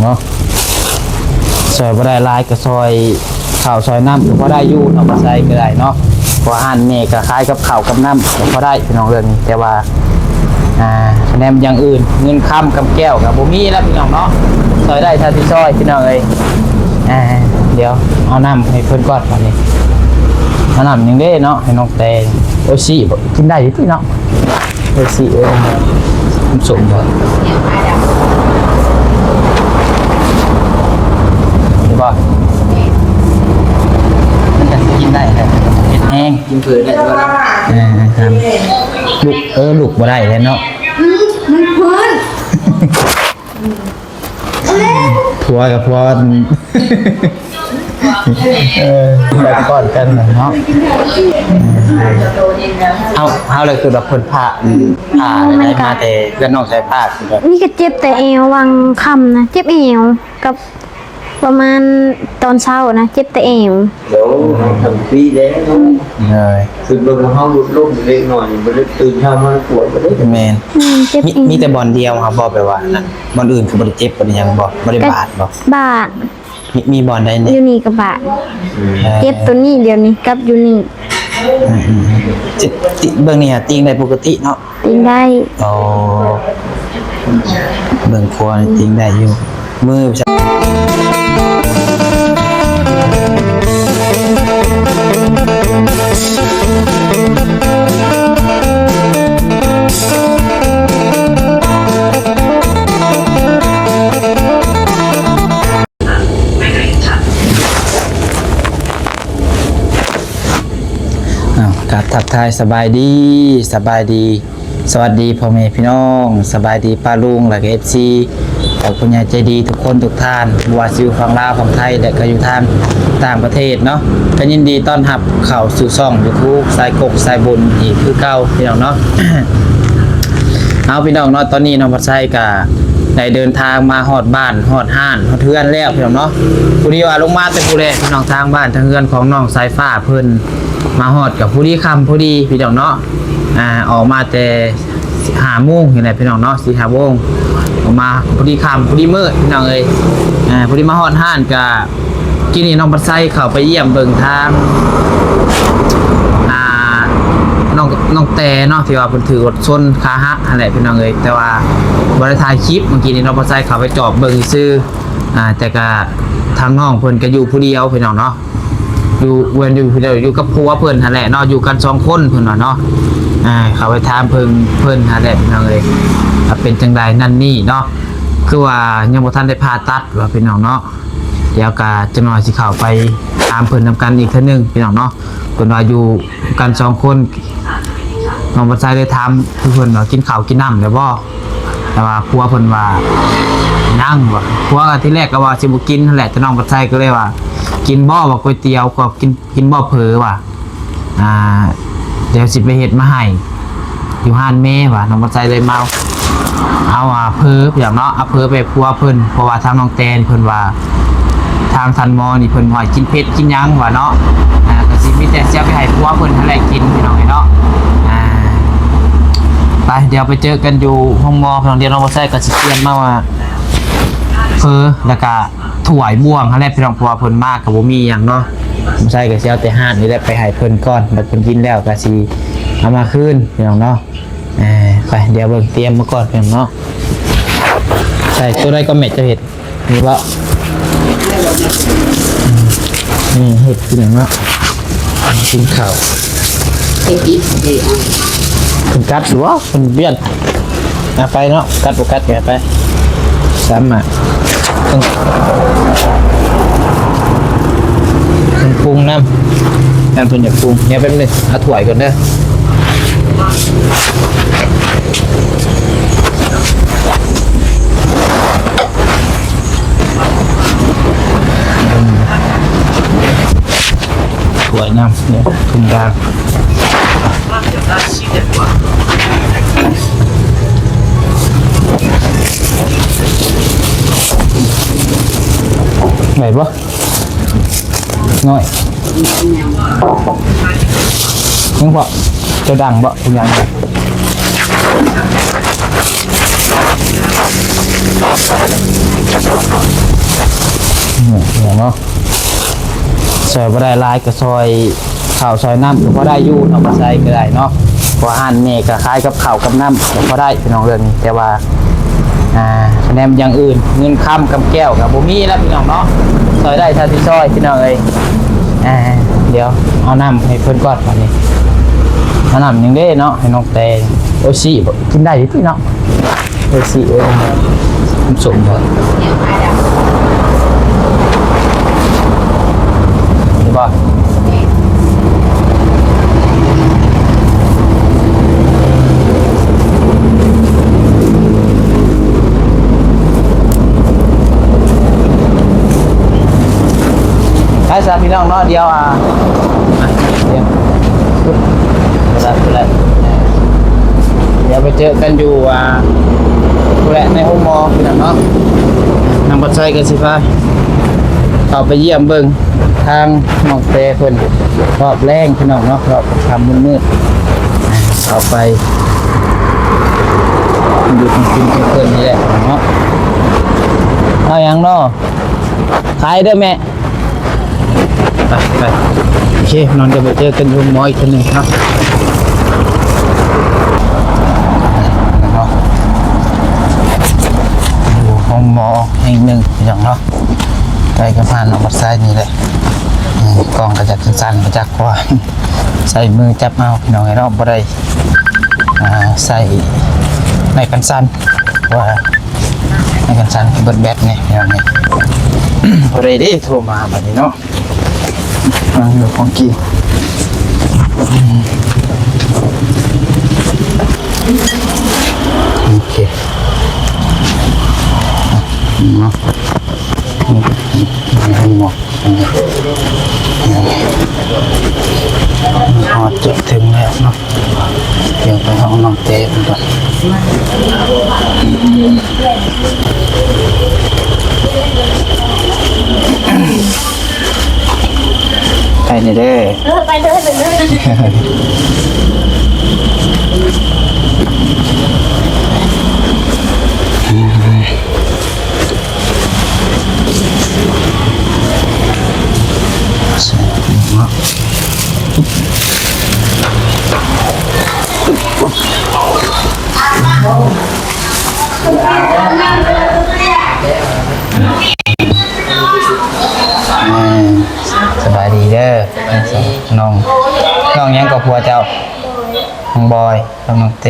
ເນາະ ຊ່ອຍບໍ່ໄດ້ຫຼາຍກໍຊ່ອຍເຂົ້າຊ່ອຍນ້ຳກໍພໍໄດ້ຢູ່ເນາະ ບໍ່ໃສ່ກໍໄດ້ເນາະ ເພາະວ່າຮ້ານແມ່ກໍຂາຍກັບເຂົ້າກັບນ້ຳກໍພໍໄດ້ພີ່ນ້ອງເອີຍ ແຕ່ວ່າ ອ່າ ແນມຢ່າງອື່ນ ເງິນຄຳກຳແກ້ວກໍບໍ່ມີແລ້ວພີ່ນ້ອງເນາະ ຊ່ອຍໄດ້ເທົ່າທີ່ຊ່ອຍພີ່ນ້ອງເອີຍ ອ່າ ດຽວເອົານ້ຳໃຫ້ເພິ່ນກ່ອນບາດນີ້ ເອົານ້ຳຫຍັງເດ້ເນາະ ໃຫ້ນ້ອງແຕ ໂອຊີບໍ່ ກິນໄດ້ຢູ່ຕິເນາະ ໂອຊີ ເອີ ນ້ຳສົ້ມບໍ່ ນີ້ບໍ່ ມັນກໍຊິກິນໄດ້ແຫຼະ ເຜັດແຮງ ກິນເຜີໄດ້ບໍ່ລະ ເອີ ຄັບ ລຸກ ເອີ ລຸກບໍ່ໄດ້ແລ້ວເນາະ ອືມ ມັນເພິ່ນ ຜົວກັບຜົວ ເອີ ແບບກ່ອນກັນເນາະ ເຮົາ ເຮົາເລີຍຄືແບບເພິ່ນພາ ພາໄດ້ມາແຕ່ເຮືອນນ້ອງສາຍຟ້າ ນີ້ກໍເຈັບແຕ່ແອວ ຫວ່າງຄ່ຳນະ ເຈັບແອວ ກັບປະມານຕອນເຊົ້ານະ ເຈັບແຕ່ແອວ ໂອ້ ທັງປີແລ້ວ ເອີ ຄືເບິ່ງເຮົາຫຼຸດລົງເລັກນ້ອຍ ບໍ່ໄດ້ຕື່ນເຊົ້າມາກວດບໍ່ໄດ້ ແມ່ນ ອືມ ເຈັບ ມີ ແອວ ມີແຕ່ບ່ອນດຽວເຮົາບໍ່ ແບບວ່ານັ້ນ ບ່ອນອື່ນຄືບໍ່ໄດ້ເຈັບ ບໍ່ໄດ້ຫຍັງບໍ່ ບໍ່ໄດ້ບາດບໍ່ ບາດ ມີ ມີບ່ອນໃດແດ່ ຢູ່ນີ້ກໍບາດ ເອີ ເຈັບໂຕນີ້ດຽວນີ້ ກັບຢູ່ນີ້ ອືມໆ ຕິ ຕິ ເບິ່ງນີ້ຫາຕີງໄດ້ປົກກະຕິເນາະ ຕີງໄດ້ ອໍ ເບິ່ງຄົວນີ້ຕີງໄດ້ຢູ່ ມື ອ້າວ ກາບທັກທາຍສະບາຍດີ ສະບາຍດີ ສະຫວັດດີພໍ່ແມ່ພີ່ນ້ອງ ສະບາຍດີປ້າລຸງ ແລະກະເອັຟຊີ ແລະຜູ້ໃຫຍ່ໃຈດີທຸກຄົນທຸກທ່ານ ບໍ່ວ່າຊິຢູ່ຝັ່ງລາວ ຝັ່ງໄທ ແລະກະຢູ່ທາງຕ່າງປະເທດເນາະ ກະຍິນດີຕ້ອນຮັບເຂົ້າສູ່ຊ່ອງຢູທູບ ສາຍກົກສາຍບຸນ ອີກຄືເກົ່າພີ່ນ້ອງເນາະ. ເອົາ ພີ່ນ້ອງເນາະ ຕອນນີ້ນ້ອງພັດໄຊກະໄດ້ເດີນທາງມາຮອດບ້ານ ຮອດຮ້ານ ຮອດເຮືອນແລ້ວພີ່ນ້ອງເນາະ. ພໍດີວ່າລົງມາແຕ່ພຸ້ນແຫຼະພີ່ນ້ອງ ທາງບ້ານທາງເຮືອນຂອງນ້ອງສາຍຟ້າເພິ່ນ ມາຮອດກໍພໍດີຄ່ຳພໍດີພີ່ນ້ອງເນາະ. ອາ ອອກມາແຕ່ຫ້າໂມງນີ້ແຫຼະພີ່ນ້ອງເນາະ ສີ່ຫ້າໂມງ ອອກມາພໍດີຄ່ຳພໍດີມືດພີ່ນ້ອງເອີຍ. ອາ ພໍດີມາຮອດຮ້ານກະ ກີ້ນີ້ນ້ອງພັດໄຊເຂົ້າໄປຢ້ຽມເບິ່ງທາງ ອາ ນ້ອງ ນ້ອງແຕເນາະ ທີ່ວ່າເພິ່ນຖືກລົດຊົນຂາຫັກຫັ້ນແຫຼະພີ່ນ້ອງເອີຍ ແຕ່ວ່າບໍ່ໄດ້ຖ່າຍຄລິບ. ເມື່ອກີ້ນີ້ນ້ອງພັດໄຊເຂົ້າໄປຈອບເບິ່ງຊື່ ອາ ແຕ່ກະທາງນ້ອງເພິ່ນກະຢູ່ຜູ້ດຽວພີ່ນ້ອງເນາະ ຢູ່ ເພິ່ນຢູ່ຜູ້ດຽວ ຢູ່ກັບຜົວເພິ່ນຫັ້ນແຫຼະເນາະ ຢູ່ກັນສອງຄົນເພິ່ນວ່າເນາະ. ອາ ເຂົ້າໄປຖາມເພິ່ນ ເພິ່ນຫັ້ນແຫຼະພີ່ນ້ອງເອີຍ ວ່າເປັນຈັ່ງໃດນັ້ນນີ້ເນາະ ຄືວ່າຍັງບໍ່ທັນໄດ້ຜ່າຕັດວ່າພີ່ນ້ອງເນາະ. ດຽວກະຈັກໜ້ອຍຊິເຂົ້າໄປຖາມເພິ່ນນຳກັນອີກເທື່ອໜຶ່ງພີ່ນ້ອງເນາະ ເພິ່ນວ່າຢູ່ກັນສອງຄົນ. ນ້ອງບັດໄຊໄດ້ຖາມຄືເພິ່ນວ່າກິນເຂົ້າກິນນ້ຳແລ້ວບໍ່ ແຕ່ວ່າຜົວເພິ່ນວ່າຍັງວ່າ ຜົວກະທີແລກກະວ່າຊິບໍ່ກິນຫັ້ນແຫຼະ ແຕ່ນ້ອງບັດໄຊກະເລີຍວ່າ ກິນບໍ່ວ່າກ໋ວຍຕຽວ ກໍກິນ ກິນບໍ່ເຜີວ່າ ອາ ດຽວຊິໄປເຮັດມາໃຫ້ຢູ່ຮ້ານແມ່ວ່າ. ນ້ອງບັດໄຊເລີຍເອົາ ເອົາ ອາ ເຜີພີ່ນ້ອງເນາະ ເອົາເຜີໄປໃຫ້ຜົວເພິ່ນ ເພາະວ່າທາງນ້ອງແຕນເພິ່ນວ່າ ທາງທ່ານໝໍນີ້ເພິ່ນວ່າກິນເຜັດກິນຫຍັງວ່າເນາະ. ອາ ກະຊິມີແຕ່ຊິເອົາໄປໃຫ້ຜົວເພິ່ນຫັ້ນແຫຼະກິນພີ່ນ້ອງເອີຍເນາະ. ອາ ໄປ ດຽວໄປເຈີກັນຢູ່ໂຮງໝໍພີ່ນ້ອງ. ດຽວນ້ອງບັດໄຊກະຊິຕຽມມາວ່າເຝີ ແລ້ວກະ ຖ້ວຍບ່ວງຫັ້ນແຫຼະພີ່ນ້ອງ ເພາະວ່າເພິ່ນມາກະບໍ່ມີຫຍັງເນາະ. ບໍ່ໃສ່ກະຊິເອົາແຕ່ຮ້ານນີ້ແຫຼະໄປໃຫ້ເພິ່ນກ່ອນ ບັດເພິ່ນກິນແລ້ວກະຊິເອົາມາຄືນພີ່ນ້ອງເນາະ. ເອີ ໄປ ດຽວເບິ່ງຕຽມມາກ່ອນພີ່ນ້ອງເນາະ. ໃສ່ໂຕໃດກໍແມ່ ເຈົ້າເຮັດນີ້ບໍ່? ນີ້ເຮັດກິນເນາະ ກິນເຂົ້າ ເຮັດອີກເດ້. ອ່າ ເພິ່ນກັດຢູ່ບໍ່? ເພິ່ນບ້ຽນ ເອົາໄປເນາະ ກັດບໍ່ກັດກໍເອົາໄປ ສາມາດ ເຄື່ອງ ເຄື່ອງປຸງນຳ ຢ້ານເພິ່ນຢາກປຸງ. ດຽວແປັບໜຶ່ງ ເອົາຖ້ວຍກ່ອນເດີ. ຖ້ວຍນຳ ເນາະ ທຸງດາງ ໄດ້ບໍ່? ນ້ອຍ ຍັງບໍ່? ເຈົ້າດັງບໍ່? ທຸກຢ່າງ ເປັນຫຍັງ? ເນາະ ຊ່ອຍບໍ່ໄດ້ຫຼາຍກໍຊ່ອຍເຂົ້າຊ່ອຍນ້ຳກໍພໍໄດ້ຢູ່ເນາະ ບໍ່ໃສ່ກໍໄດ້ເນາະ ເພາະວ່າຮ້ານແມ່ກໍຂາຍກັບເຂົ້າກັບນ້ຳກໍພໍໄດ້ພີ່ນ້ອງເອີຍ ແຕ່ວ່າ ອ່າ ຄະແນນຢ່າງອື່ນ ເງິນຄຳກຳແກ້ວກໍບໍ່ມີແລ້ວພີ່ນ້ອງເນາະ ຊ່ອຍໄດ້ເທົ່າທີ່ຊ່ອຍພີ່ນ້ອງເອີຍ ອ່າ ດຽວເອົານ້ຳໃຫ້ເພິ່ນກ່ອນບາດນີ້ ເອົານ້ຳຫຍັງເດ້ເນາະ ໃຫ້ນ້ອງແຕ ໂອຊີບໍ່ ກິນໄດ້ຢູ່ຕິເນາະ. ເອີ ຊິເອີ ມັນສົມບໍ່? ເຫັນບໍ່? ໄປຊະພີ່ນ້ອງເນາະ ດຽວ ອ່າ ອ່ະ ດຽວ ພຸ້ນລະ ພຸ້ນລະ ດຽວໄປເຈີກັນຢູ່ ອ່າ ພຸ້ນແຫຼະ ໃນໂຮງໝໍພີ່ນ້ອງເນາະ ນາງບັດໄຊກໍຊິພາເຂົ້າໄປຢ້ຽມເບິ່ງທາງນ້ອງແຕເພິ່ນ ຮອບແລງພີ່ນ້ອງເນາະ ຮອບຄ່ຳມືດໆ ເຂົ້າໄປຢູ່ທາງເພິ່ນນີ້ແຫຼະເນາະ ເອົາຫຍັງເນາະ ຂາຍເດີແມ່. ໄປ ໄປ ໂອເຄ ນ້ອງຈະໄປເຈີກັນຢູ່ໂຮງໝໍອີກເທື່ອໜຶ່ງເນາະ ເນາະ ຢູ່ໂຮງໝໍແຫ່ງໜຶ່ງພີ່ນ້ອງເນາະ ໃກ້ກັບຮ້ານນ້ອງບັດໄຊນີ້ແຫຼະ ອືມ ກ້ອງກໍຈະສັ່ນໆ ບໍ່ຈັກ ເພາະວ່າໃຊ້ມືຈັບເອົາພີ່ນ້ອງເອີຍເນາະ ບໍ່ໄດ້ ອ່າ ໃຊ້ໄມ້ກັນສັ່ນ ເພາະວ່າໄມ້ກັນສັ່ນເບິດແບັດແນ່ພີ່ນ້ອງເອີຍ ບໍ່ໄດ້ເດ້ ໂທມາບັດນີ້ເນາະ. ອ່າ ເລື່ອງຂອງກິນ ໂອເຄ ເນາະ ໃຫ້ໝົດ ຮອດຈົນເຖິງແລ້ວເນາະ ດຽວໄປຫ້ອງນ້ອງແຕເພິ່ນກ່ອນ ໄປນີ້ເດີ ເອີ ໄປເລີຍ ໄປເລີຍ ເນາະ ສະບາຍດີເດີ ນ້ອງ ນ້ອງຫຍັງກໍຜົວເຈົ້າ? ນ້ອງບອຍ ກັບນ້ອງແຕ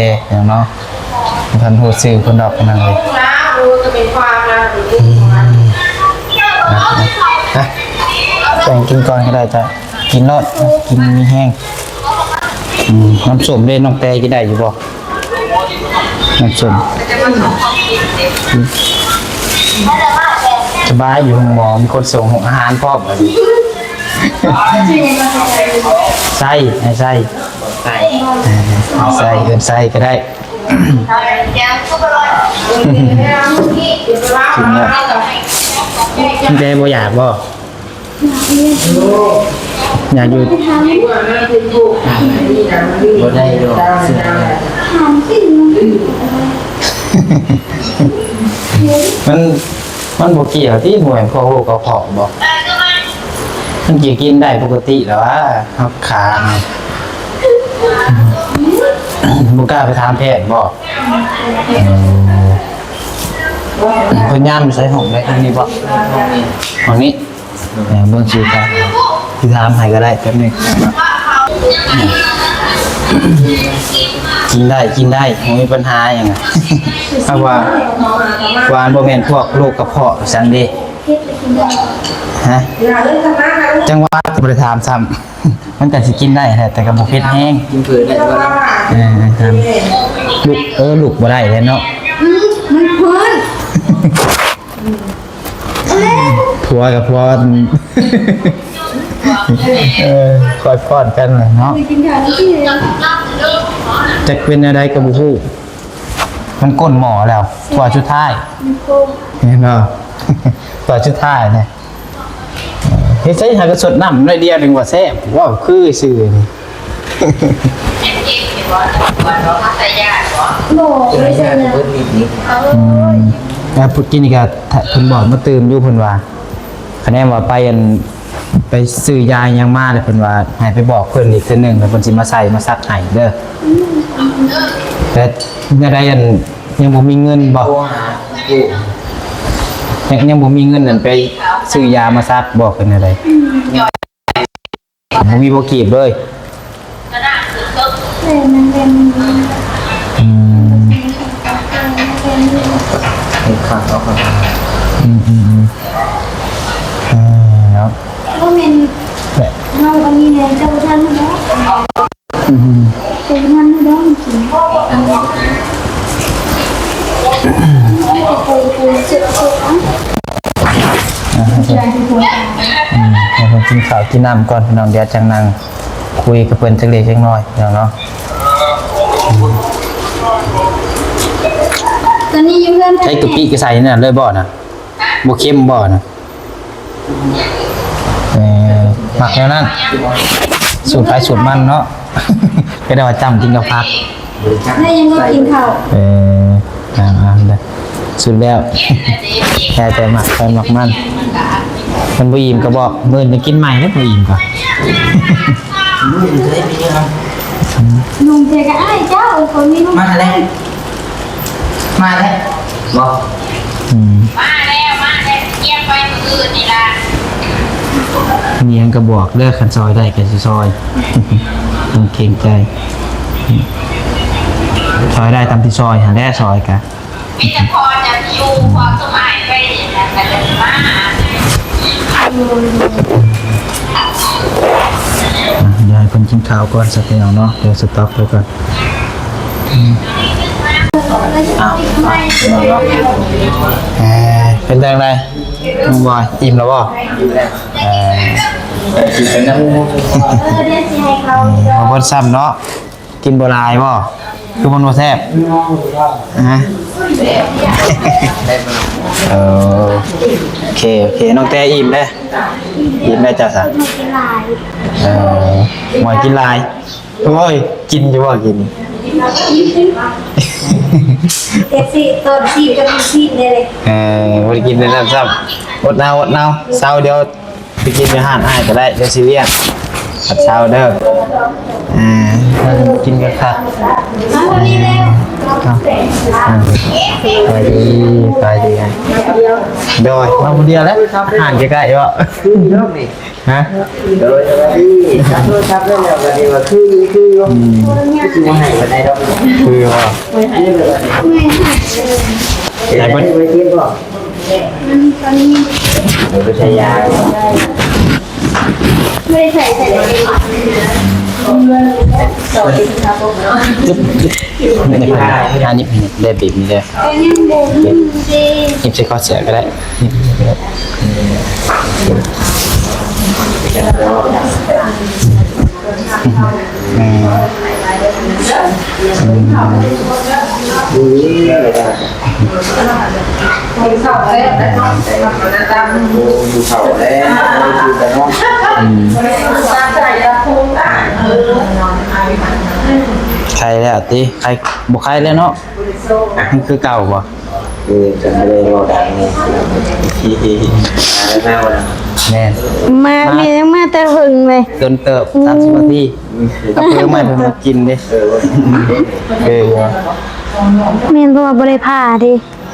ເນາະ ບໍ່ທັນຮູ້ຊື່ເພິ່ນດອກ ພີ່ນ້ອງເອີຍ ອືມ ໄປ ແຕ່ງກິນກ່ອນກໍໄດ້ ຈະກິນໂລດ ກິນມີແຮງ ອືມ ນ້ຳສົ້ມເດ້ ນ້ອງແຕກິນໄດ້ຢູ່ບໍ່? ນ້ຳສົ້ມ ສະບາຍ ຢູ່ໂຮງໝໍ ມີຄົນສົ່ງອາຫານພ້ອມ ໃສ່ ໃຫ້ໃສ່ ໃສ່ ເອີ ໃສ່ ເອີ້ນໃສ່ກໍໄດ້ ກິນແລ້ວ ແຕ່ບໍ່ຢາກບໍ່? ຢາກຢູ່ ບໍ່ໄດ້ດອກ ມັນ ມັນບໍ່ກ່ຽວຕິ ບໍ່ແມ່ນພວກໂຮກກະເພາະບໍ່? ມັນກໍກິນໄດ້ປົກກະຕິແລ້ວຫວາ ຮັບຂາ ບໍ່ກ້າໄປຖາມແພດບໍ່? ເອີ ເພິ່ນຍາມຢູ່ໃສ ຫ້ອງໃດ ຫ້ອງນີ້ບໍ່? ຫ້ອງນີ້ ເອີ ເບິ່ງຊິຖາມ ຊິຖາມໃຫ້ກໍໄດ້ ແປັບໜຶ່ງ ກິນໄດ້ ກິນໄດ້ ບໍ່ມີບັນຫາຫຍັງ ຖ້າວ່າ ວ່າບໍ່ແມ່ນພວກໂລກກະເພາະຊັ້ນເດ້ ຮະ ຈັ່ງວ່າບໍ່ໄດ້ຖາມຊ້ຳ ມັນກໍຊິກິນໄດ້ແຫຼະ ແຕ່ກໍບໍ່ເຜັດແຮງ ກິນເຜີໄດ້ບໍ່ລະ? ເອີ ຖາມ ລຸກ ເອີ ລຸກບໍ່ໄດ້ແຫຼະເນາະ ອືມ ມັນເພີນ ຜົວກັບຜົວ ເອີ ຄ່ອຍປ້ອນກັນແຫຼະເນາະ ຈັກເປັນແນວໃດກໍບໍ່ຮູ້ ມັນກົ້ນໝໍ້ແລ້ວ ຖ້ວຍສຸດທ້າຍ ແມ່ນບໍ່? ຖ້ວຍສຸດທ້າຍນະ ເຮັດໃສ່ຫາກະສົດນ້ຳໜ້ອຍດຽວໜຶ່ງວ່າແຊບ ເວົ້າຄືຊື່ນີ້ ບໍ່ ບໍ່ໄດ້ໃສ່ຍາ ອືມ ແລ້ວຜູ້ກິນນີ້ກໍ ເພິ່ນບອກມາຕື່ມຢູ່ ເພິ່ນວ່າ ຄະແນນວ່າໄປອັນ ໄປຊື້ຢາຫຍັງມາ ແລ້ວເພິ່ນວ່າໃຫ້ໄປບອກເພິ່ນອີກເທື່ອໜຶ່ງ ແລ້ວເພິ່ນຊິມາໃສ່ມາສັກໃຫ້ເດີ. ແຕ່ແນວໃດອັນ ຍັງບໍ່ມີເງິນບໍ່? ຍັງ ຍັງບໍ່ມີເງິນອັນໄປຊື້ຢາມາສັກບໍ່ ຄືແນວໃດ? ບໍ່ມີບໍ່ກີບເລີຍ. ແມ່ນ ແມ່ນ ແມ່ນ ອືມ ເຮັດຄັກເອົາຄັກ ອືມ ອືມ ອືມ ເອີ ເນາະ ບໍ່ແມ່ນ ແຫຼະ ເຮົາອັນນີ້ແຫຼະ ເຈົ້າບໍ່ທັນເນາະ ອືມ ເຈົ້າບໍ່ທັນເນາະ ກິນ ອ່າ ໃຫ້ເພິ່ນກິນເຂົ້າກິນນ້ຳກ່ອນ ພີ່ນ້ອງ ດຽວຈັ່ງນັ່ງຄຸຍກັບເພິ່ນຈັກເລັກຈັກນ້ອຍ ພີ່ນ້ອງເນາະ. ຕອນນີ້ຢູ່ເຮືອນ ໃຊ້ກະປິກະໃສ່ນັ້ນເລີຍບໍ່ນະ? ບໍ່ເຄັມບໍ່ນະ? ເອີ ມັກແນວນັ້ນ ສູດໃຜສູດມັນເນາະ. ກໍໄດ້ວ່າຈ້ຳກິນກັບຜັກ ແລ້ວຍັງບໍ່ກິນເຂົ້າ ເອີ ອ່າ ອ່າ ສຸດແລ້ວ ແຕ່ ແຕ່ມັກໃຜມັກມັນ ມັນບໍ່ອີ່ມກໍບອກ ມື້ອື່ນໄປກິນໃໝ່ເດ້ ບໍ່ອີ່ມກໍ ນຸ່ງເທື່ອກໍອ້າຍເຈົ້າ ຄົນມີ ມາແລ້ວ ມາແລ້ວບໍ່? ອືມ ມາແລ້ວ ມາແລ້ວ ກຽມໄປມື້ອື່ນນີ້ລະ ມີຫຍັງກໍບອກເດີ ຄັນຊ່ອຍໄດ້ກໍຊິຊ່ອຍ ຕ້ອງເກງໃຈ ຊ່ອຍໄດ້ຕາມທີ່ຊ່ອຍຫັ້ນແຫຼະ ຊ່ອຍກະ ມີແຕ່ພໍຈະຢູ່ ພວກສົມອາຍໄປນັ້ນກໍຈະມາ ອ່ະ ດຽວໃຫ້ເພິ່ນກິນຂ້າວກ່ອນຊະ ພີ່ນ້ອງເນາະ ດຽວສະຕັອບໄປກ່ອນ. ອ້າວ ເປັນຈັ່ງໃດ ນ້ອງບອຍ ອີ່ມແລ້ວບໍ່? ເອີ ມາເບິດຊ້ຳເນາະ ກິນບໍ່ຫຼາຍບໍ່? ຄືມັນບໍ່ແຊບ? ຮະ? ເອີ ໂອເຄ ໂອເຄ ນ້ອງແຕອີ່ມເດ້? ອີ່ມແລ້ວເຈົ້າຊະ? ເອີ ບໍ່ໃຫ້ກິນຫຼາຍ. ໂອ້ຍ ກິນຢູ່ບໍ່ກິນ? ເປັບຊີ ຕອນຊີບກັບຊີບເດ້. ເອີ ບໍ່ໄດ້ກິນແນວນັ້ນຊ້ຳ. ອົດເອົາ ອົດເອົາ ເຊົາ ດຽວໄປກິນຢູ່ຮ້ານອ້າຍກໍໄດ້ ດຽວຊິລ້ຽງ. ຄັດເຊົາເດີ. ເອີ ກິນກັນຄັກ. ເອົາ ສະບາຍດີ ສະບາຍດີ. ໂດຍ ມາຜູ້ດຽວແຫຼະ ຮ້ານໃກ້ໆບໍ່? ຮະ? ໂດຍ ສະບາຍດີ. ໂທລະສັບແລ້ວ ແລ້ວບັດນີ້ວ່າຄື ຄືຢູ່ ອືມ ຄືຊິບໍ່ໃຫ້ປານໃດດອກ. ຄືບໍ່? ໃຫ້ເບິດ ເບິດ ໃສ່ຢາ ບໍ່ໄດ້ໃສ່ ໃສ່ ອັນນີ້ ໄດ້ບີບນີ້ເດີ. ເອີ ຍັງບໍ່ຮູ້ເດ້ ຫຍິບໃສ່ຄໍເສື້ອກໍໄດ້. ອືມ ອືມ ກິນເຂົ້າແລ້ວເນາະ ຫິວເຂົ້າແລ້ວ ຫິວແລ້ວເນາະ. ອືມ ໄຄແລ້ວຕິ? ໄຄ ບໍ່ໄຄແລ້ວເນາະ. ມັນຄືເກົ່າບໍ່? ເອີ ຈະບໍ່ໄດ້ເວົ້າດັງນີ້. ແມ່ນ ມາ ມາ ແມ່ຍັງມາແຕ່ເຫິງເລີຍ ດົນເຕີບ ອືມ ສາມສິບນາທີ ກັບເພິ່ນໃໝ່ເພິ່ນມາກິນເດ້. ເອີ ເອີ ແມ່ນ ເພາະວ່າບໍ່ໄດ້ຜ່າເດ້.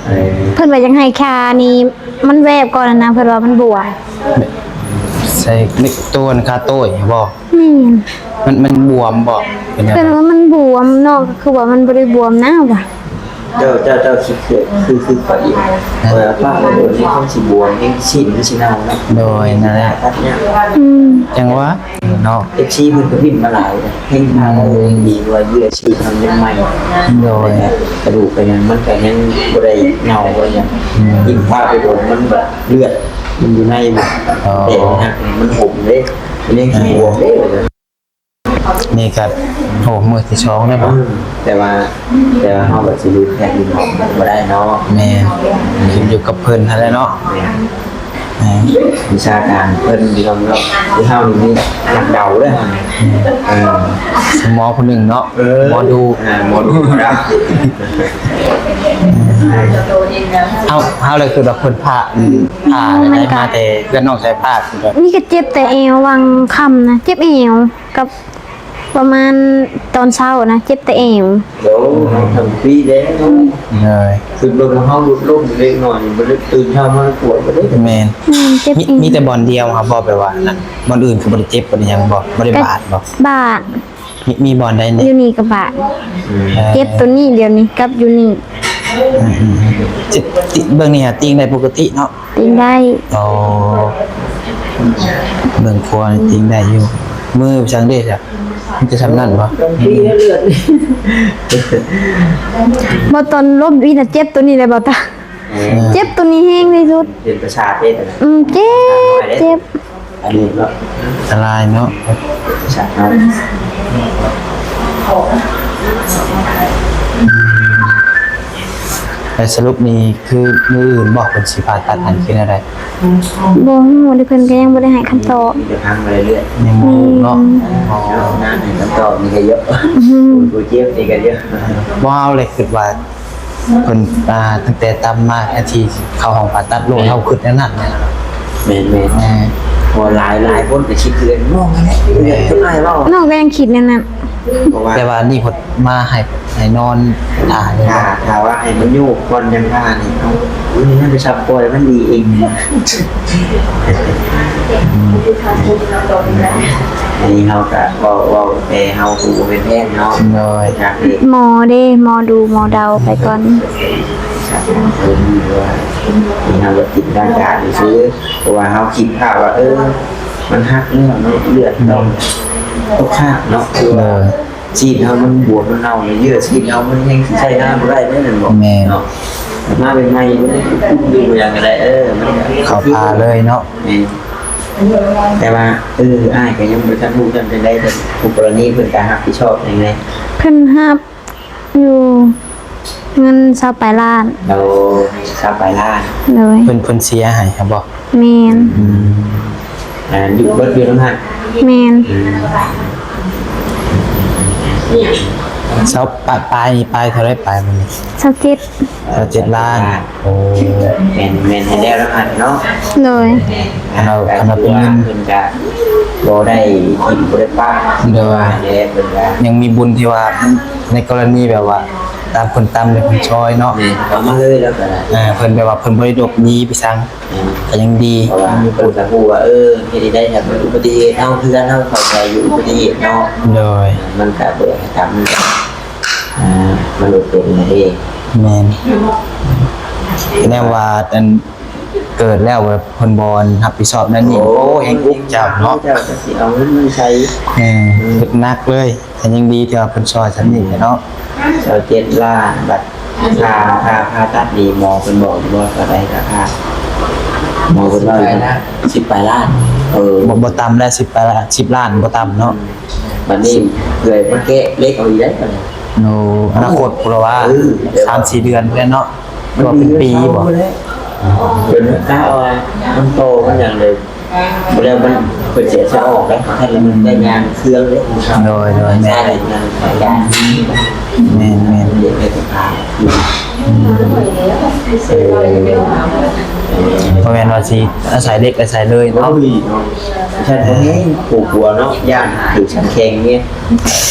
ເອີ ເພິ່ນວ່າຢາກໃຫ້ຂານີ້ມັນແວບກ່ອນນະ ເພິ່ນວ່າມັນບວມ. ໃສ່ໂຕອັນຂາໂຕ້ຍບໍ່? ແມ່ນ ມັນ ມັນບວມບໍ່? ເປັນຫຍັງ? ເພິ່ນວ່າມັນບວມເນາະ ຄືວ່າມັນບໍ່ໄດ້ບວມນະວ່າ. ເຈົ້າ ເຈົ້າ ເຈົ້າຄິດຄື ຄື ຄືຂ້ອຍຢູ່ ເອີ ວ່າປະໄວ້ໂດນນີ້ມັນຊິບວມ ແຮງຊີ້ນມັນຊິເນົ່າເນາະ. ໂດຍ ນັ້ນແຫຼະ ຕັດຍາກ. ອືມ ຈັ່ງວ່າເນາະ ເອັຟຊີເພິ່ນກໍວິນມາຫຼາຍ ແຮງພາໄດ້ ອືມ ແຮງດີກວ່າເຫຍື່ອຊີດເຮົາຍັງໃໝ່. ໂດຍ ກະດູກກະຫຍັງມັນກະຍັງບໍ່ໄດ້ເນົ່າບໍ່ໄດ້ຫຍັງ. ອືມ ຍິ່ງພາໄປໂດນມັນແບບເລືອດມັນຢູ່ໃນ ອໍ ແຕກຫັກ ມັນຫົມເດ້ ມັນຍັງຊິບວມເດ້. ນີ້ກໍ ໂອ້ ມື້ທີສອງແລ້ວບໍ່? ອືມ ແຕ່ວ່າ ແຕ່ວ່າເຮົາກໍຊິຢູ່ແພດຢູ່ໝໍບໍ່ໄດ້ເນາະ. ແມ່ນ ຂຶ້ນຢູ່ກັບເພິ່ນຫັ້ນແຫຼະເນາະ. ແມ່ນ ວິຊາການເພິ່ນພີ່ນ້ອງເນາະ ຄືເຮົານີ້ມີນັກເດົາເດ້ ເອີ ໝໍຜູ້ໜຶ່ງເນາະ ເອີ ໝໍດູ ອ່າ ໝໍດູເນາະ ເຮົາ ເຮົາເລີຍຄືແບບເພິ່ນພາ ພາໄດ້ມາແຕ່ເຮືອນນ້ອງສາຍຟ້າ ນີ້ກໍເຈັບແຕ່ແອວ ຫວ່າງຄ່ຳນະ ເຈັບແອວກັບ ປະມານຕອນເຊົ້ານະ ເຈັບແຕ່ແອວ. ໂອ້ ທັງປີແລ້ວເນາະ ເອີ ຄືລົດເຮົາຫຼຸດລົງເລັກນ້ອຍ ບໍ່ໄດ້ຕື່ນເຊົ້າມາກວດບໍ່ໄດ້ ແມ່ນ ແມ່ນ ເຈັບ ມີ ແອວ ມີແຕ່ບ່ອນດຽວຫັ້ນບໍ່ ແບບວ່ານັ້ນ ບ່ອນອື່ນຄືບໍ່ໄດ້ເຈັບ ບໍ່ໄດ້ຫຍັງບໍ່ ບໍ່ໄດ້ບາດບໍ່? ບາດ ມີ ມີບ່ອນໃດແດ່? ຢູ່ນີ້ກໍບາດ ອືມ ເອີ ເຈັບຕົວນີ້ດຽວນີ້ກັບຢູ່ນີ້ ອືມໆ ເບິ່ງນີ້ຫາຕີງໄດ້ປົກກະຕິເນາະ. ຕີງໄດ້ ອໍ ເບິ່ງຂົວນີ້ຕີງໄດ້ຢູ່ ມືຈັ່ງເດຊະ ມັນຈະຊ່ຳນັ້ນບໍ່? ບໍ່ ຕອນລົ້ມອີ່ນະ ເຈັບຕົວນີ້ແຫຼະ ບໍ່ຕາ ເອີ ເຈັບຕົວນີ້ແຮງທີ່ສຸດ ເປັນປະສາດເດ້ ອືມ ເຈັບ ເຈັບ ອັນນີ້ເນາະ ອັນຕະລາຍເນາະ ປະສາດເນາະ ແລ້ວສະຫຼຸບນີ້ ຄືມື້ອື່ນບໍ່ ເພິ່ນຊິຜ່າຕັດຫັ້ນຄືແນວໃດ? ບໍ່ຮູ້ເດ້ ເພິ່ນກໍຍັງບໍ່ໄດ້ໃຫ້ຄຳຕອບ ມີແຕ່ພັງໄປເລື້ອຍ ຍັງບໍ່ຮູ້ເນາະ ແມ່ນ ອໍ ນານໃຫ້ຄຳຕອບນີ້ກໍເຍອະ ອືມ ຜູ້ເຈັບນີ້ກໍເຍອະ ບໍ່ ເຮົາເລີຍຄິດວ່າເພິ່ນ ອ່າ ຕັ້ງແຕ່ຕຳມາ ອາ ທີ່ເຂົ້າຫ້ອງຜ່າຕັດໂລດ ເຮົາຄິດແນວນັ້ນແຫຼະ ແມ່ນໆ ເພາະຫຼາຍ ຫຼາຍຄົນກໍຄິດຄືນ້ອງນັ້ນແຫຼະ ຄືອ້າຍເວົ້າ ນ້ອງກໍຍັງຄິດແນວນັ້ນ ເພາະວ່າ ແຕ່ວ່ານີ້ເພິ່ນມາໃຫ້ ໃຫ້ນອນຖ້າ ຖ້າ ຖ້າວ່າໃຫ້ມັນໂຍກກ່ອນຈັ່ງຖ້ານີ້ ເຮົາ ມັນໄປຊັບປ່ອຍມັນດີເອງ ອັນນີ້ເຮົາກະເວົ້າ ເວົ້າແຕ່ເຮົາຜູ້ບໍ່ເປັນແພດເນາະ ໂດຍ ຢາກເຮັດ ໝໍເດ້ ໝໍດູໝໍເດົາໄປກ່ອນ ເຮົາກໍຈິນຕະນາການຊື່ ເພາະວ່າເຮົາຄິດພາບວ່າ ເອີ ມັນຫັກແລ້ວເນາະ ເລືອດເນາະ ຕົກຄາບເນາະ ຄືວ່າ ໂດຍ ຊີ້ນເຮົາມັນບວມ ມັນເນົ່າ ເຍື່ອຊີ້ນເຮົາມັນແຮ່ງຊິໃຊ້ງານບໍ່ໄດ້ເດ້ ແມ່ນບໍ່? ແມ່ນ ເນາະ ມາໃໝ່ໆ ມັນຢູ່ຫຍັງກໍໄດ້ ເອີ ມັນກໍເຂົ້າທ່າເລີຍເນາະ ແມ່ນ ແຕ່ວ່າ ເອີ ອ້າຍກໍຍັງບໍ່ທັນຮູ້ຈຳຈັ່ງໃດ ແຕ່ຄູ່ກໍລະນີເພິ່ນກໍຮັບຜິດຊອບຫຍັງແດ່? ເພິ່ນຮັບຢູ່ເງິນຊາວປາຍລ້ານ ໂດຍ ຊາວປາຍລ້ານ ໂດຍ ເພິ່ນ ເພິ່ນເສຍໃຫ້ຫັ້ນບໍ່? ແມ່ນ ອືມ ອ່າ ຢູ່ເບິດຢູ່ນຳຫັ້ນ ແມ່ນ ອືມ ຊາວປາຍ ປາຍ ປາຍເທົ່າໃດ ປາຍມື້ນີ້ ຊາວເຈັດ ຊາວເຈັດລ້ານ ໂອ້ ແມ່ນ ແມ່ນໃຫ້ແລ້ວນຳຫັ້ນເນາະ ໂດຍ ຄັນວ່າ ຄັນວ່າເປັນເງິນ ເພິ່ນກະບໍ່ໄດ້ຖິ້ມບໍ່ໄດ້ປະ ໂດຍ ເພິ່ນກະຍັງມີບຸນທີ່ວ່າ ໃນກໍລະນີແບບວ່າ ຕ່າງຄົນຕ່າງໄດ້ເພິ່ນຊ່ອຍເນາະ ແມ່ນ ເອົາມາເລີຍແລ້ວກໍໄດ້ ເອີ ເພິ່ນແບບວ່າເພິ່ນບໍ່ໄດ້ຫຼົບໜີໄປສັງ ອືມ ກໍຍັງດີ ເພາະວ່າເພິ່ນກໍຮູ້ວ່າ ເອີ ເຮັດໃດໃດຖ້າເປັນອຸບັດຕິເຫດ ເຮົາເຮືອນເຮົາເຂົ້າໃຈຢູ່ອຸບັດຕິເຫດເນາະ ໂດຍ ມັນກໍບໍ່ຢາກໃຫ້ທຳ ອ່າ ມັນບໍ່ເປັນແນວເດ້ ແມ່ນ ແນວວ່າອັນເກີດແລ້ວເພິ່ນບໍ່ຮັບຜິດຊອບແນວນີ້ ໂອ້ ໂອ້ ແຮ່ງອຸກຈຳເນາະ ເຈົ້າກໍຊິເອົາເງິນມາໃສ ເອີ ເຮັດໜັກເລີຍ ແຕ່ຍັງດີທີ່ວ່າເພິ່ນຊ່ອຍສ່ຳນີ້ແຫຼະເນາະ ຊາວເຈັດລ້ານ ບັດ ຄ່າ ຄ່າຜ່າຕັດນີ້ໝໍເພິ່ນບອກຢູ່ບໍ່ ເທົ່າໃດລາຄາ? ໝໍເພິ່ນວ່າຢູ່ ສິບປາຍລ້ານ ເອີ ບໍ່ ບໍ່ຕ່ຳແລ້ວ ສິບປາຍລ້ານ ສິບລ້ານບໍ່ຕ່ຳເນາະ ບັດນີ້ເອື້ອຍມາແກະເຫຼັກເອົາອີກໄດ໋ບັດນີ້ ໂອ້ ອະນາຄົດພຸ້ນລະວ່າ ເອີ ສາມສີ່ເດືອນພຸ້ນແຫຼະເນາະ ຫຼືວ່າເປັນປີບໍ່? ເພິ່ນກະວ່າມັນໂຕມັນຫຍັງເລີຍ ບໍ່ແລ້ວມັນ ເພິ່ນເສຍສະອອກໄດ໋ ໃຫ້ມັນໄດ້ງານເຄື່ອງເດ້ ໂດຍ ໂດຍ ແມ່ນ ງານຂາຍຢາ ແມ່ນ ແມ່ນ ເຮັດໃຫ້ສະພາບ ອືມ ເອີ ບໍ່ແມ່ນວ່າຊິອາໄສເດັກອາໄສເລີຍເນາະ ໂອ້ຍ ເນາະ ຊັ້ນບໍ່ແມ່ນ ຜູ້ກາວເນາະ ຢ້ານຖືກສັນແຂງເນຍ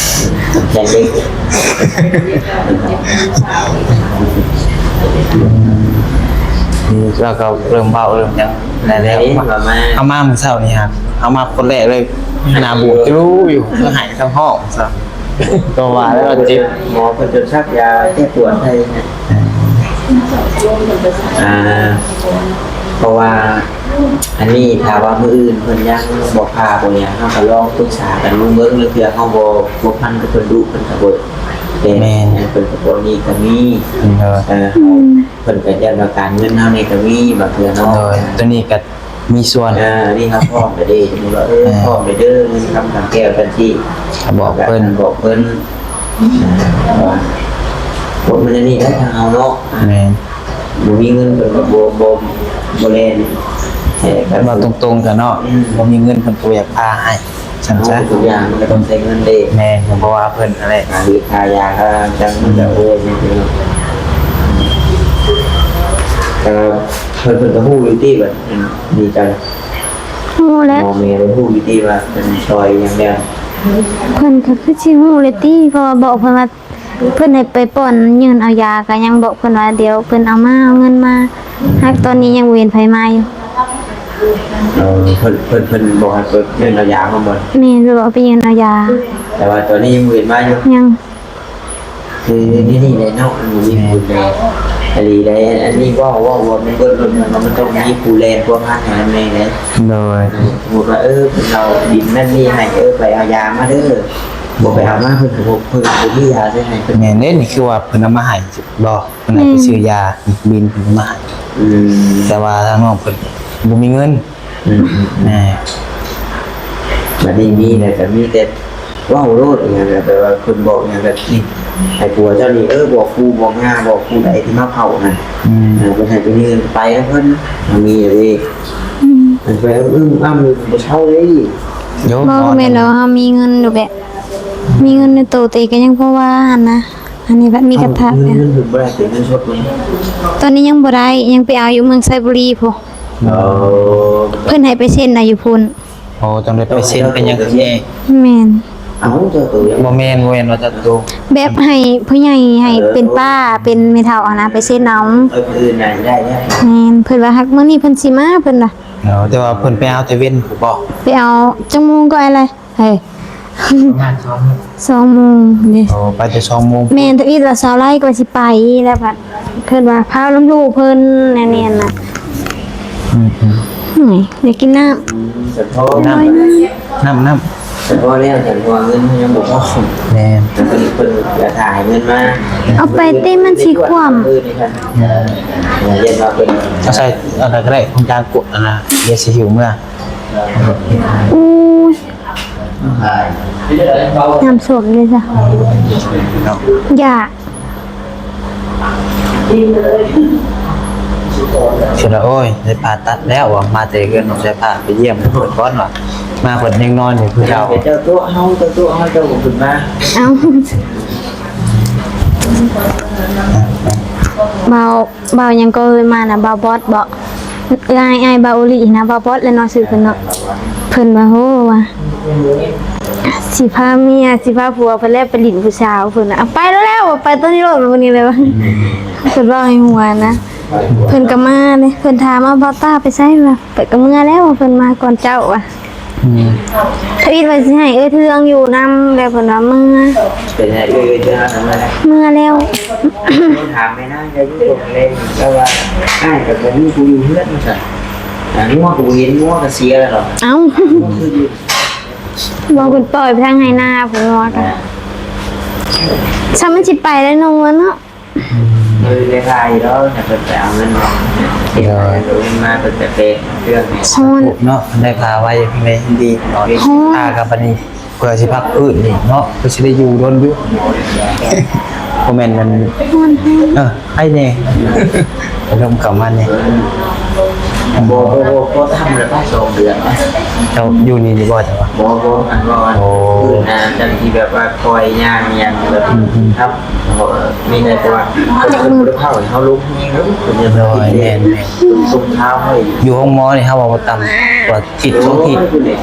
ແຂງເດັກ ແລ້ວກໍເລີ່ມເວົ້າເລີ່ມຫຍັງ ແລ້ວ ເອົາມາ ເອົາມາມື້ເຊົ້ານີ້ຮະ ເອົາມາຄົນແລກເລີຍ ໜ້າບູດຈຸລຸຢູ່ ທັງໄຫ້ທັງຮ້ອງຊະ ກໍວ່າແລ້ວວ່າເຈັບ ໝໍເພິ່ນຈົນສັກຢາແກ້ປວດໃຫ້ ອ່າ ເພາະວ່າອັນນີ້ຖ້າວ່າມື້ອື່ນເພິ່ນຍັງບໍ່ຜ່າບໍ່ຫຍັງ ເຮົາກໍລອງປຶກສາກັນເບິ່ງ ລາງເທື່ອເຮົາບໍ່ ບໍ່ພັນກັບເພິ່ນດຸ ເພິ່ນກໍບໍ່ ແຕ່ ແມ່ນ ເພິ່ນກໍບໍ່ນີ້ກໍມີ ເອີ ເອີ ອືມ ເພິ່ນກໍຢ້ານວ່າການເງິນເຮົານີ້ກໍມີບາງເທື່ອເນາະ ໂດຍ ຕົວນີ້ກໍມີສ່ວນ ເອີ ອັນນີ້ເຮົາພ້ອມແລ້ວເດ້ ສົມມຸດວ່າ ເອີ ເອີ ພ້ອມແລ້ວເດີ ເງິນຄຳຄຳແກ້ວຈັ່ງຊີ້ ກໍບອກເພິ່ນ ບອກເພິ່ນ ເອີ ວ່າ ພວກມັນອັນນີ້ໄດ້ທາງເຮົາເນາະ ແມ່ນ ບໍ່ມີເງິນເພິ່ນກໍບໍ່ ບໍ່ ບໍ່ແລ່ນ ເວົ້າຕົງໆ ຊະເນາະ ອືມ ບໍ່ມີເງິນເພິ່ນກໍບໍ່ຢາກຜ່າໃຫ້ ຊັ້ນຊະ ທຸກຢ່າງມັນກໍຕ້ອງໃຊ້ເງິນເດ້ ແມ່ນ ກໍບໍ່ວ່າເພິ່ນຫັ້ນແຫຼະ ຄ່າຢາຄ່າຈັງ ມັນກໍ ອືມ ໂອ້ຍ ເອີ ເພິ່ນ ເພິ່ນກໍຮູ້ຢູ່ຕິວ່າ ອືມ ດີໃຈ ຮູ້ແລ້ວ ພໍ່ແມ່ເພິ່ນຮູ້ຢູ່ຕິວ່າເພິ່ນຊ່ອຍຫຍັງແດ່ ເພິ່ນກໍຄືຊິຮູ້ແລ້ວຕິ ເພາະວ່າບອກເພິ່ນວ່າ ເພິ່ນໃຫ້ໄປປ່ອນຍື່ນເອົາຢາ ກໍຍັງບອກເພິ່ນວ່າ ດຽວເພິ່ນເອົາມາ ເອົາເງິນມາ ຫາກຕອນນີ້ຍັງບໍ່ເຫັນໃຜມາຢູ່ ເອີ ເພິ່ນ ເພິ່ນ ເພິ່ນບອກໃຫ້ໄປຍື່ນເອົາຢາພຸ້ນບໍ່? ແມ່ນ ບອກໃຫ້ໄປຍື່ນເອົາຢາ ແຕ່ວ່າຕອນນີ້ຍັງບໍ່ເຫັນມາຢູ່ ຍັງ ຄືນີ້ແຫຼະເນາະ ມັນມີບຸນແດ່ ອີ່ຫຼີໃດ ອັນນີ້ເວົ້າ ເວົ້າ ເວົ້າ ມັນເບິດລົມ ມັນຕ້ອງມີຜູ້ແລ່ນພົວພັນໃຫ້ນຳແດ່ເດ້ ໂດຍ ສົມມຸດວ່າ ເອີ ເພິ່ນເອົາດິນນັ້ນນີ້ໃຫ້ ເອີ ໄປເອົາຢາມາເດີ ບໍ່ໄປເອົາມາ ເພິ່ນກໍບໍ່ ເພິ່ນກໍບໍ່ມີຢາໃສ່ໃຫ້ເພິ່ນ ແມ່ນເດ້ ນີ້ຄືວ່າເພິ່ນເອົາມາໃຫ້ບໍ່? ເພິ່ນໃຫ້ໄປຊື້ຢາ ບິນເພິ່ນເອົາມາໃຫ້ ອືມ ແຕ່ວ່າທາງນ້ອງເພິ່ນບໍ່ມີເງິນ ອືມ ແມ່ນ ບັດນີ້ມີແລ້ວກໍມີແຕ່ເວົ້າໂລດ ອີຫຍັງກໍແບບວ່າເພິ່ນບອກຫຍັງກໍ ອືມ ໃຫ້ຜົວເຈົ້ານີ້ ເອີ ບອກປູ່ບອກຍ່າ ບອກຜູ້ໃດທີ່ມາເຝົ້າຫັ້ນ ອືມ ເອີ ເພິ່ນໃຫ້ໄປເງິນໄປນຳເພິ່ນ ມັນມີເດ້ ອືມ ມັນໄປອຶ້ມອ້ຳບໍ່ເຊົາເດ້ ໂຍ ບໍ່ ແມ່ນແລ້ວ ເຮົາມີເງິນຢູ່ແບບ ມີເງິນໃນໂຕ ແຕ່ກໍຍັງພໍວ່າຫັ້ນນະ ອັນນີ້ບັດມີກະທະ ເງິນ ເງິນເພິ່ນບໍ່ໄດ້ເປັນເງິນສົດນີ້ ຕອນນີ້ຍັງບໍ່ໄດ້ ຍັງໄປເອົາຢູ່ເມືອງໄຊບູລີພຸ້ນ ເອີ ເພິ່ນໃຫ້ໄປເຊັນເອົາຢູ່ພຸ້ນ ໂອ້ ຕ້ອງໄດ້ໄປເຊັນໄປຫຍັງເອງ ແມ່ນ ເອົ້າ ເຈົ້າໂຕຍັງ ບໍ່ແມ່ນ ບໍ່ແມ່ນວ່າເຈົ້າໂຕ ແບບໃຫ້ຜູ້ໃຫຍ່ ໃຫ້ເປັນປ້າ ເອີ ເປັນແມ່ເຖົ້າຫັ້ນນະ ໄປເຊັນເອົາ ເອີ ມື້ອື່ນໜ້າຈະໄດ້ແລ້ວ ແມ່ນ ເພິ່ນວ່າຫາກມື້ນີ້ເພິ່ນຊິມາ ເພິ່ນວ່າ ເອີ ແຕ່ວ່າເພິ່ນໄປເອົາແຕ່ເວັນພຸ້ນບໍ່? ໄປເອົາຈັກໂມງກໍ ອ້າຍລະ? ເອີ ປະມານສອງໂມງ ສອງໂມງເດ້ ໂອ້ ໄປແຕ່ສອງໂມງ ແມ່ນ ທຳອິດວ່າຊາວໄລ່ກໍວ່າຊິໄປ ແລ້ວບັດເພິ່ນວ່າພານຳລູກເພິ່ນ ແນວນີ້ນະ ອືມ ອືມ ອືມ ຢາກກິນນ້ຳ ອືມ ສະເພາະນ້ຳ ນ້ຳ ນ້ຳ ສະເພາະແລ້ວ ສະເພາະເງິນຍັງບໍ່ພໍ ແມ່ນ ເພິ່ນ ເພິ່ນກະຖ່າຍເງິນມາ ເອົາໄປຕິ ມັນຊິຂວ້ຳ ເອີ ນີ້ຄັນ ເອີ ເຮັດວ່າເພິ່ນ ເອົາໃສ່ອັນນັ້ນກໍໄດ້ ຂອງຈານກົດອັນນະ ດຽວຊິຫິ້ວເມືອ ອູ້ຍ ນ້ຳສົ້ມເດ້ຊະ ຢາກ ເພິ່ນວ່າ ໂອ້ຍ ໄດ້ຜ່າຕັດແລ້ວວ່າ ມາແຕ່ເຮືອນນ້ອງສາຍຟ້າ ໄປຢ້ຽມເພິ່ນກ່ອນວ່າ ມາເພິ່ນຍັງນອນຢູ່ ເພິ່ນເຈົ້າ ເຈົ້າຕົວະເຮົາ ເຈົ້າຕົວະເຮົາ ເຈົ້າບໍ່ຂຶ້ນມາ ເອົ້າ ເວົ້າ ບ່າວຫຍັງກໍເອີຍມານະ ບ່າວບອດບໍ? ເອື້ອຍ ອ້າຍ ບ່າວໂອລິນະ ບ່າວບອດແຫຼະເນາະ ຊື່ເພິ່ນເນາະ ເພິ່ນວ່າ ໂຫ ວ່າ ຊິພາເມຍ ຊິພາຜົວເພິ່ນແລ້ວໄປຫຼິ້ນຜູ້ສາວ ເພິ່ນວ່າ ເອົາໄປແລ້ວ ໄປຕອນນີ້ໂລດ ມື້ນີ້ເລີຍວ່າ ເພິ່ນເວົ້າໃຫ້ຫົວນະ ເພິ່ນກໍມາເດ້ ເພິ່ນຖາມວ່າ ບ່າວຕ້າໄປໃສ? ວ່າ ເພິ່ນກໍເມືອແລ້ວ ເພິ່ນມາກ່ອນເຈົ້າວ່າ ອືມ ທຳອິດວ່າຊິໃຫ້ເອື້ອຍເທືອງຢູ່ນຳ ແລ້ວເພິ່ນວ່າເມືອ ເປັນໃຫ້ເອື້ອຍເທືອງນຳ ເມືອແລ້ວ ຖາມແມ່ນາງກໍຢູ່ຕົງແລງ ແຕ່ວ່າອ້າຍກໍບໍ່ມີຜູ້ຢູ່ເຮືອນວ່າຊັ້ນ ອ່າ ງົວກໍບໍ່ເຫັນ ງົວກໍເສຍແລ້ວເນາະ ເອົ້າ ງົວຄືຢູ່ ບໍ່ ເພິ່ນປ່ອຍໄປທາງໄຮ່ນາພຸ້ນ ງົວກໍ ອ່າ ຊ່ຳມັນຊິໄປແລ້ວເນາະ ງົວເນາະ. ອືມ ເອີ ໄດ້ຂາຍຢູ່ດອກ ໃຫ້ເພິ່ນໄປເອົາເງິນມາ ເຮັດໃຫ້ເອົາເງິນມາ ເພິ່ນໄປເປະເຄື່ອງໃຫ້ ສາທຸເນາະ ເພິ່ນໄດ້ພາໄວ້ ເພິ່ນໄດ້ຍິນດີເນາະ ສາທຸ ພາກັບບັດນີ້ ເພື່ອຊິພັກຟື້ນອີກເນາະ ເພື່ອຊິໄດ້ຢູ່ດົນຢູ່ ບໍ່ແມ່ນມັນ ຮ້ອນແຮງ ເອີ ໄອແດ່ ໄປລົມກັບມັນນີ້ ບໍ່ ບໍ່ ບໍ່ ບໍ່ທຳແລ້ວ ສອງເດືອນ ເຈົ້າຢູ່ນີ້ຢູ່ບໍ່ ເຈົ້າວ່າ ບໍ່ ບໍ່ ອັນວ່າ ໂອ້ ຄືນານ ຈັ່ງທີ່ແບບວ່າ ຄອຍຍ່າງຫຍັງແບບ ອືມໆ ຄັບ ເພາະວ່າມີແຕ່ວ່າເພິ່ນບໍ່ໄດ້ເຝົ້າໃຫ້ເຮົາລົງແຮງເດ້ ເພິ່ນຍັງ ໂດຍ ແມ່ນໆ ສົ່ງຂ່າວໃຫ້ ຢູ່ໂຮງໝໍນີ້ເຮົາວ່າບໍ່ຕ່ຳກວ່າທິດສອງທິດ ໂອ້ຍ ພຸ້ນແຫຼະ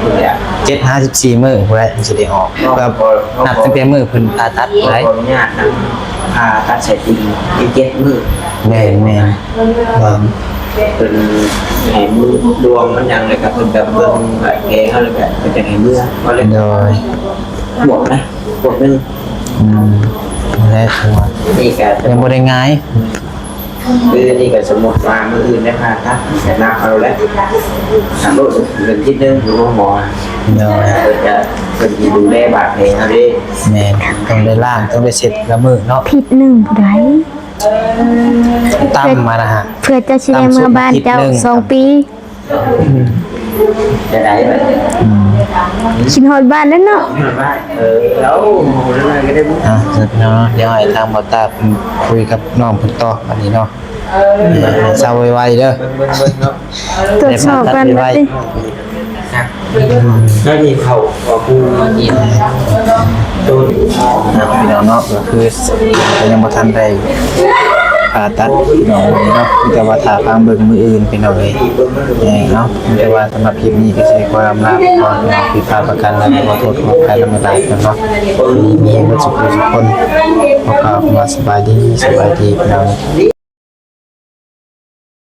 ພຸ້ນແຫຼະ ເຈັດຫາສິບສີ່ມື້ພຸ້ນແຫຼະ ມັນຊິໄດ້ອອກ ເນາະ ເພື່ອນັບຕັ້ງແຕ່ມື້ເພິ່ນຜ່າຕັດພຸ້ນໃດ ຂໍອະນຸຍາດນຳ ຜ່າຕັດສາຍຕິ່ງອີກເຈັດມື້ ແມ່ນໆ ເບິ່ງ ເພິ່ນໃຫ້ມືດວງມັນຫຍັງ ແລ້ວກໍເພິ່ນກໍເບິ່ງບາດແຜເຮົາ ແລ້ວກໍເພິ່ນຈະໃຫ້ເມືອ ເອົາເລີຍ ໂດຍ ບວກນະ ບວກໜຶ່ງ ອືມ ແລ້ວ ນີ້ກໍຍັງບໍ່ໄດ້ງ່າຍ ຄືນີ້ກໍສົມມຸດວ່າມື້ອື່ນໄດ້ຜ່າຕັດ ກໍນັບເອົາແຫຼະ ນັບໂລດ ເດືອນທິດໜຶ່ງຢູ່ໂຮງໝໍ ໂດຍ ເພິ່ນຈະ ເພິ່ນຊິດູແລບາດແຜເຮົາເດ້ ແມ່ນ ຕ້ອງໄດ້ລ້າງ ຕ້ອງໄດ້ເຊັດລະມື້ເນາະ ທິດໜຶ່ງຜູ້ໃດ ຕ່ຳມານະ ເພື່ອເຈົ້າຊິໄດ້ເມືອບ້ານເຈົ້າ ຕ່ຳສຸດທິດໜຶ່ງ ສອງປີ ຈະໄດ້ບັດນີ້ ອືມ ຄິດຮອດບ້ານແລ້ວເນາະ ຮອດບ້ານ ເອີ ເອົາ ເອົາແລ້ວກໍໄດ້ບຸນ ອ່ະ ເນາະ ດຽວໃຫ້ທາງບ່າວຕາເພິ່ນຄຸຍກັບນ້ອງເພິ່ນຕໍ່ ບັດນີ້ເນາະ. ເອີ ໃຫ້ເຊົາໄວໆເດີ ເບິ່ງໆໆເນາະ ຕວດສອບກັນ ໄດ້ຜ່າຕັດໄວໆ ໄປຕິ ໄດ້ມີເຂົ້າ ເຂົ້າ ພີ່ນ້ອງເນາະ ກໍຄືກໍຍັງບໍ່ທັນໄດ້ຜ່າຕັດພີ່ນ້ອງເອີຍເນາະ ມີແຕ່ວ່າຖ້າຟັງເບິ່ງມື້ອື່ນພີ່ນ້ອງເອີຍ ເອີ ເນາະ ມີແຕ່ວ່າສຳລັບຄລິບນີ້ກໍຊິຂໍລຳລາໄປກ່ອນເນາະ ຜິດພາດປະການໃດກໍຂໍໂທດຂໍອະໄພນຳຫຼາຍໆເນາະ ມີເບິດສຸກຄົນ ຂໍກ່າວຄຳວ່າສະບາຍດີ ສະບາຍດີພີ່ນ້ອງ.